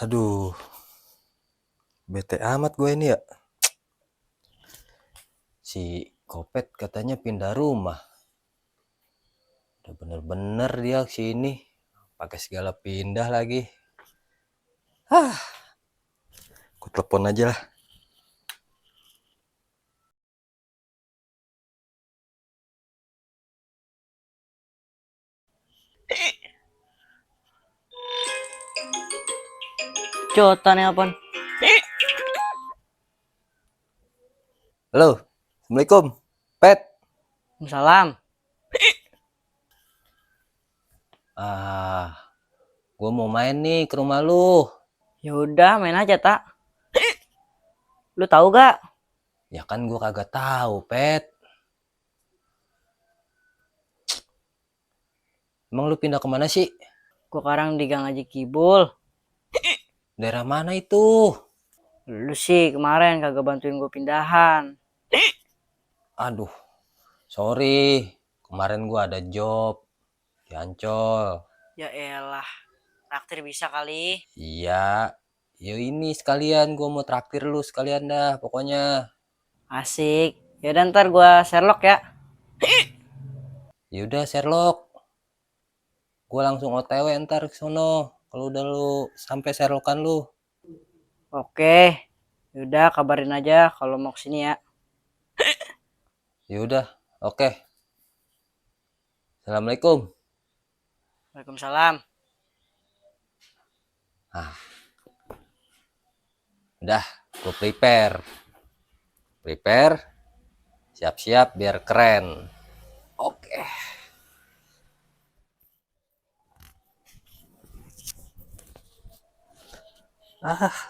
Aduh, bete amat gue ini ya. Si Kopet katanya pindah rumah. Udah bener-bener dia sini. Pakai segala pindah lagi. Aku telepon aja lah. Cotan ya, Pon. Halo, Assalamualaikum. Pet. Salam. Gue mau main nih ke rumah lu. Ya udah, main aja, tak. Lu tahu gak? Ya kan gue kagak tahu, Pet. Emang lu pindah kemana sih? Gua sekarang di Gang Haji Kibul. Daerah mana itu? Lu sih kemarin kagak bantuin gue pindahan. Aduh, sorry. Kemarin gue ada job di Ancol. Ya elah, traktir bisa kali. Iya, yo ini sekalian gue mau traktir lu sekalian dah pokoknya. Asik. Ya udah ntar gue Sherlock ya. Yaudah Sherlock, gue langsung OTW ntar ke sono. Kalau udah lu sampai Sherlockan lu. Oke. Yaudah kabarin aja kalau mau kesini ya. Yaudah, oke. Assalamualaikum. Waalaikumsalam. Udah, gue prepare, siap-siap biar keren. Oke.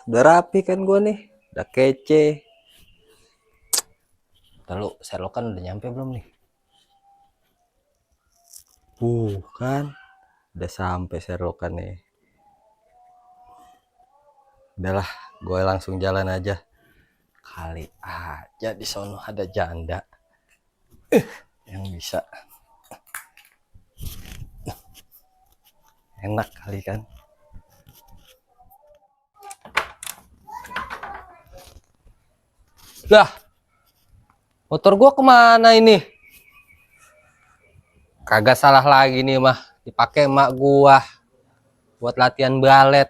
Udah rapi kan gue nih, udah kece. Lalu Sherlockan udah nyampe belum nih? Kan udah sampai Sherlockan nih. Udahlah, gue langsung jalan aja. Kali aja di sono ada janda yang bisa. Enak kali kan. Lah, motor gua kemana ini? Kagak salah lagi nih mah, dipakai emak gua buat latihan balet.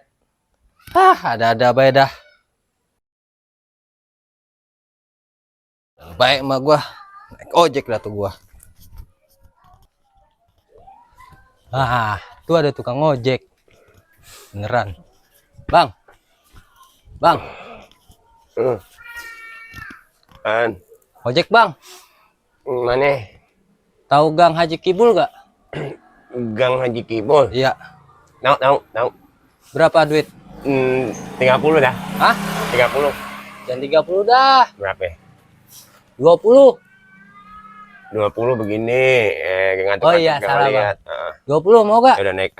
Ada-ada baik dah. Baik emak gua, naik ojek lah tuh gua. Tuh ada tukang ojek. Beneran. Bang. Ojek bang. Mana? Tahu Gang Haji Kibul gak? Gang Haji Kibul. Iya. Tahu. Berapa duit? 30 dah. Hah? 30. Jangan 30 dah. Berapa? 20. 20 begini. Ngantuk. Oh iya, salah bang. 20 mau gak? Udah naik.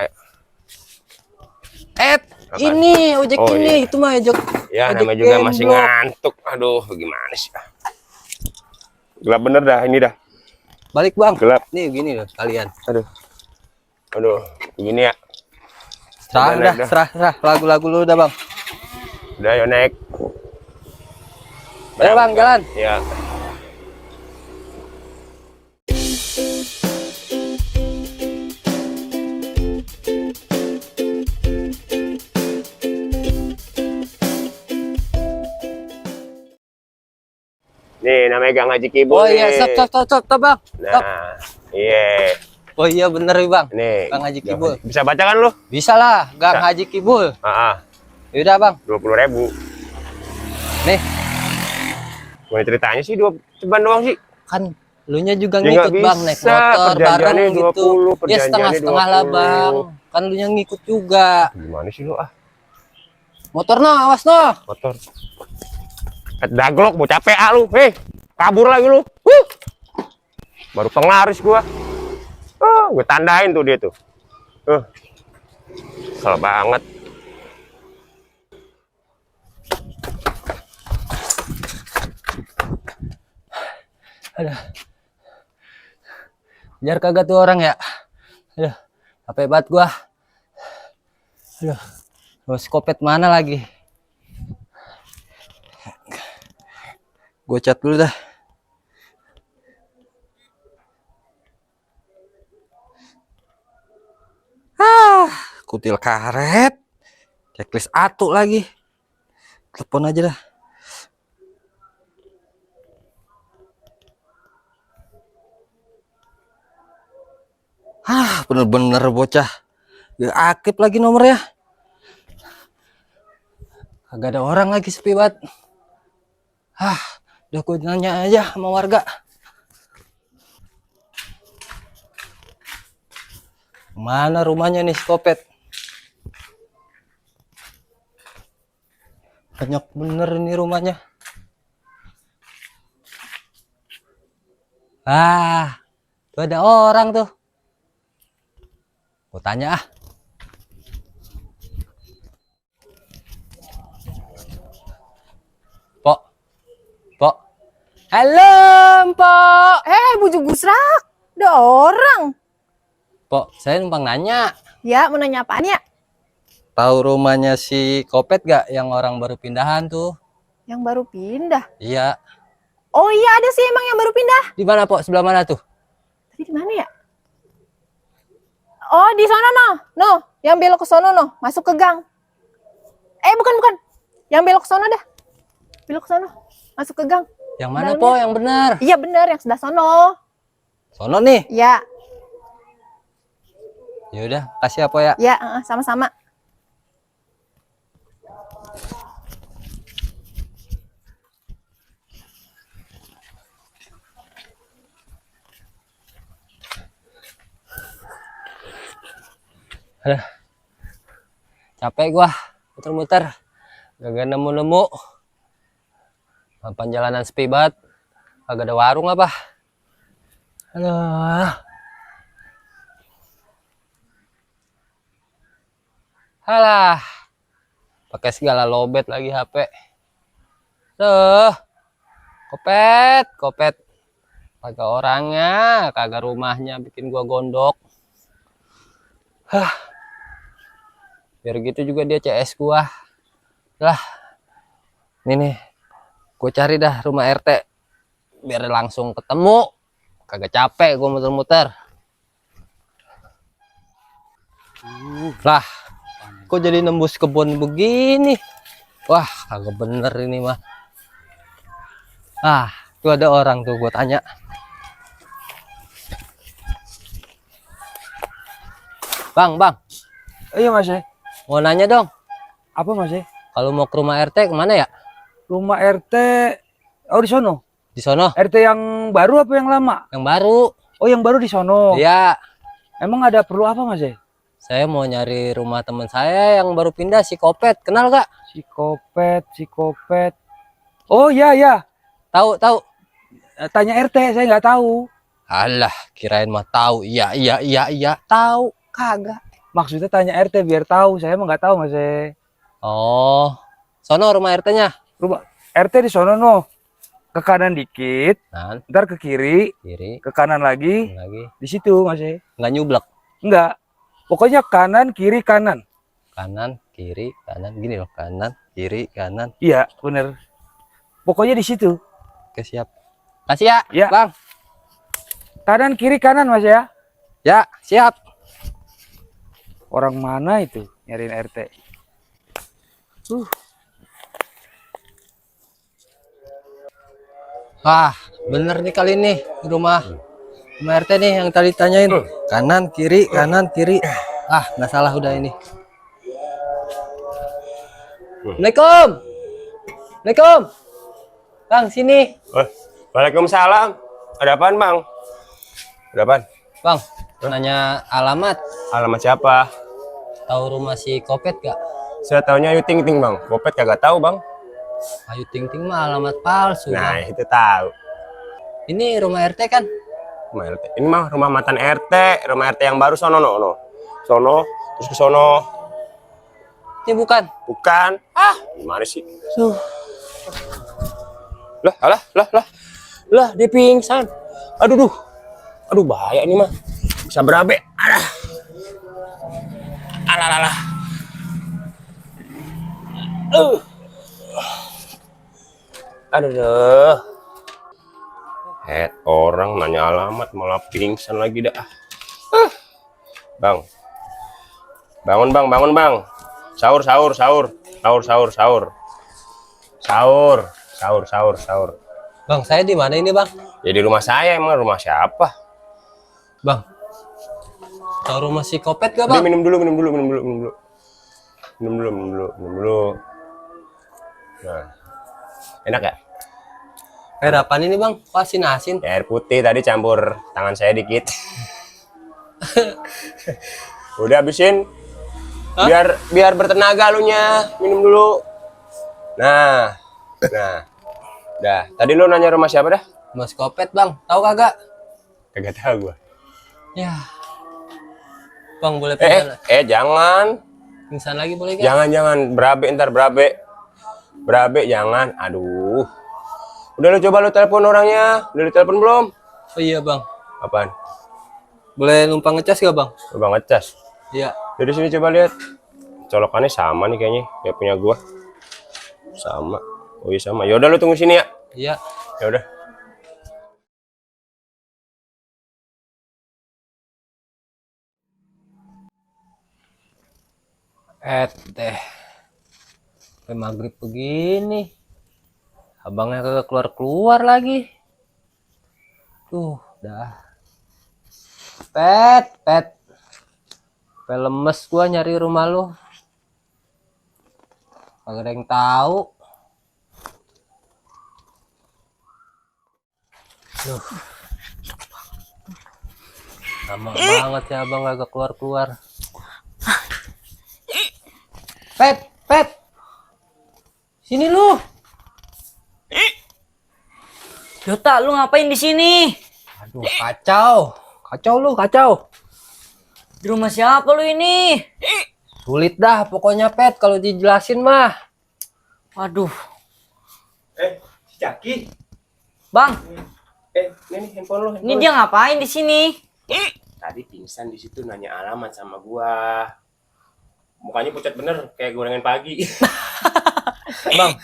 Apaan? Ini ojek ini. Iya. Itu mah ojek. Ya, ojek namanya juga gemblok. masih ngantuk. Aduh, gimana sih? Gelap bener dah ini dah. Balik bang. Gelap. Nih gini loh kalian. Aduh, begini ya. Serah. Lagu-lagu lu udah bang. Udah, yuk naik. Ayo bang, jalan. Ya. Nih namanya Gang Haji Kibul. Oh iya, stop bang. Stop. Nah, iya. Oh iya bener nih bang. Nih, Gang Haji Kibul. Bisa baca kan lu? Bisa lah, Gang Bisa. Haji Kibul. Yaudah bang. 20.000. Nih, Mau ceritanya sih 2 ceban doang sih. kan lu nya juga Ya nggak ngikut bang naik bisa, motor bareng perjanjiannya gitu. 20, Ya setengah-setengah lah 20. bang. Kan lu nya ngikut juga. Gimana sih lu Motor no, awas no. motor. Daglok mau capek lu. Kabur lagi lu. Baru penglaris gua. Gue tandain tuh dia tuh. Salah banget. Aduh. Biar kagak tuh orang ya. Aduh, capek banget gua. Aduh. Bos Kopet mana lagi? Gue chat dulu dah. Kutil karet. Checklist atu lagi. Telepon aja dah. Bener-bener bocah. Gak aktif lagi nomornya. Kagak ada orang lagi, sepi banget. Udah gue nanya aja sama warga. Mana rumahnya nih si Kopet? Banyak bener ini rumahnya. Tuh ada orang tuh. Gue tanya ah. Pok. Halo, Pok. Bujuk Busrak, ada orang. Pok, saya numpang nanya. Ya, mau nanya apaan ya? Tahu rumahnya si Kopet gak yang orang baru pindahan tuh? Yang baru pindah. Iya. Oh iya, ada sih emang yang baru pindah. Di mana, Pok? Sebelah mana tuh? Tapi di mana ya? Oh, di sana no, yang belok ke sono no, masuk ke gang. Bukan. Yang belok ke sono dah. Belok ke sono, masuk ke gang. Yang mana, Dalamnya. Pok? Yang benar. Iya benar, yang sebelah sono. Sono nih. Ya, Ya udah, kasih apa ya? ya, sama-sama. Aduh. Capek gua muter-muter. Gak nemu-nemu. Mapan jalanan sepi banget. Kagak ada warung apa? Aduh. Halah. Pakai segala lobet lagi HP. Tuh. Kopet. Kagak orangnya, kagak rumahnya, bikin gua gondok. Biar gitu juga dia CS gua. Lah. Ini nih. Gue cari dah rumah RT. Biar langsung ketemu. Kagak capek gue muter-muter. Lah. Kok jadi nembus kebun begini? Wah, kagak bener ini mah. Tuh ada orang tuh, gue tanya. Bang. Iya Mas. Mau nanya dong. Apa Mas? Kalau mau ke rumah RT kemana ya? Rumah RT, oh di sono. Di sono. RT yang baru apa yang lama? Yang baru. Oh yang baru di sono. Iya. Emang ada perlu apa Mas? Saya mau nyari rumah teman saya yang baru pindah, si Kopet. Kenal gak? Si Kopet. Oh iya. Tahu. Tanya RT, saya nggak tahu. Alah, kirain mah tahu. Iya. Tahu. Kagak. Maksudnya tanya RT biar tahu. Saya emang nggak tahu Mas. Oh. Sono rumah RT-nya. Rumah RT di sono no. Ke kanan dikit, Kanan, ntar ke kiri, kiri, ke kanan lagi. Di situ Mas. Nggak nyublek. Enggak. Pokoknya kanan, kiri, kanan. Kanan, kiri, kanan. Gini loh, kanan, kiri, kanan. Iya, bener. Pokoknya di situ. Oke, siap. Kasih ya, Ya. Bang. Kanan, kiri, kanan Mas ya. Ya, siap. Orang mana itu nyariin RT? Bener nih kali ini rumah RT nih yang tadi tanyain. Kanan, kiri. Nggak salah udah ini. Assalamualaikum. Bang, sini. Waalaikumsalam. Ada apaan, Bang? Ada apaan? Bang, nanya alamat. Alamat siapa? Tahu rumah si Kopet gak? Saya taunya Ayu Ting Ting, Bang. Kopet kagak tahu, Bang. Ayu Ting Ting mah alamat palsu. Nah, Bang. itu tahu. Ini rumah RT kan? Rumah RT. Ini mah rumah mantan RT, rumah RT yang baru sono no. Sono, terus ke sono. Ini bukan. Bukan. Gimana sih? Lah, dia pingsan. Aduh, bahaya ini mah. Bisa berabe. Alah. Aduh. Orang nanya alamat malah pingsan lagi dah. Bang. Bangun bang, bangun bang. Sahur, sahur, sahur. Sahur, sahur, sahur. Sahur, sahur, sahur, sahur. Bang, saya di mana ini, Bang? Ya di rumah saya, emang rumah siapa? Bang. Tahu rumah si Kopet gak, Udah, Bang? minum dulu, minum dulu, minum dulu, minum dulu. Minum dulu, minum dulu, minum dulu. Nah. Enak ya? Air apaan ini, Bang? Kok asin-asin? Ya, air putih tadi campur tangan saya dikit. Udah habisin. Biar bertenaga lu nya. Minum dulu. Nah. Nah. Dah. Tadi lu nanya rumah siapa dah? Mas Kopet, Bang. Tahu kagak? Kagak tahu gua. Ya. Bang, boleh pingsan? Jangan. Pingsan lagi boleh gak? Jangan. Berabe ntar, berabe. Berabe jangan. Aduh. Udah lu coba lu telepon orangnya. Udah ditelepon belum? Oh iya, Bang. Apaan? Boleh numpang ngecas gak, Bang? Coba ngecas. Iya. Dari sini coba lihat. Colokannya sama nih kayaknya. Kayak punya gua. Sama. Oh iya sama. Ya udah lu tunggu sini ya. Iya. Ya udah. Teh. Sampai maghrib begini. Abangnya kagak keluar-keluar lagi. Tuh, dah. Pet. Sampai lemes gua nyari rumah lu. Kagak ada yang tahu. Duh. Lama banget ya abang kagak keluar-keluar. Pet. Sini lu. Jota, lu ngapain di sini? Aduh, kacau. Di rumah siapa lu ini? Sulit dah pokoknya Pet kalau dijelasin mah. Waduh, Si Jaki. Bang, Ini handphone lu. ini dia ngapain di sini? Tadi pingsan di situ nanya alamat sama gua. Mukanya pucat bener kayak gorengan pagi. Bang,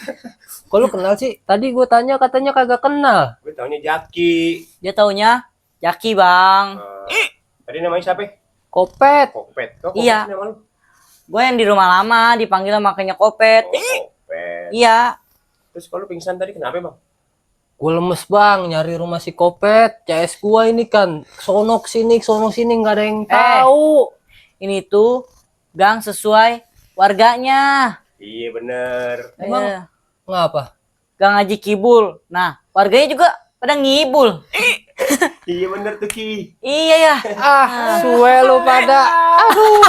kok lu kenal sih? Tadi gue tanya katanya kagak kenal. Gue taunya Jaki. Dia taunya Jaki, Bang. Tadi namanya siapa? Kopet. Kopet. Iya. Nama lu? Gue yang di rumah lama dipanggil makanya Kopet. Kopet. Iya. Terus kalau pingsan tadi kenapa, Bang? Gue lemes bang nyari rumah si Kopet. CS gua ini kan sono sini nggak ada yang tahu. Ini tuh gang sesuai warganya. Iya bener. Emang Iya. ngapa? Gang Haji Kibul. Nah, warganya juga pada ngibul. Iya bener tuh Ki. Iya ya. Suwe lu pada. Aduh.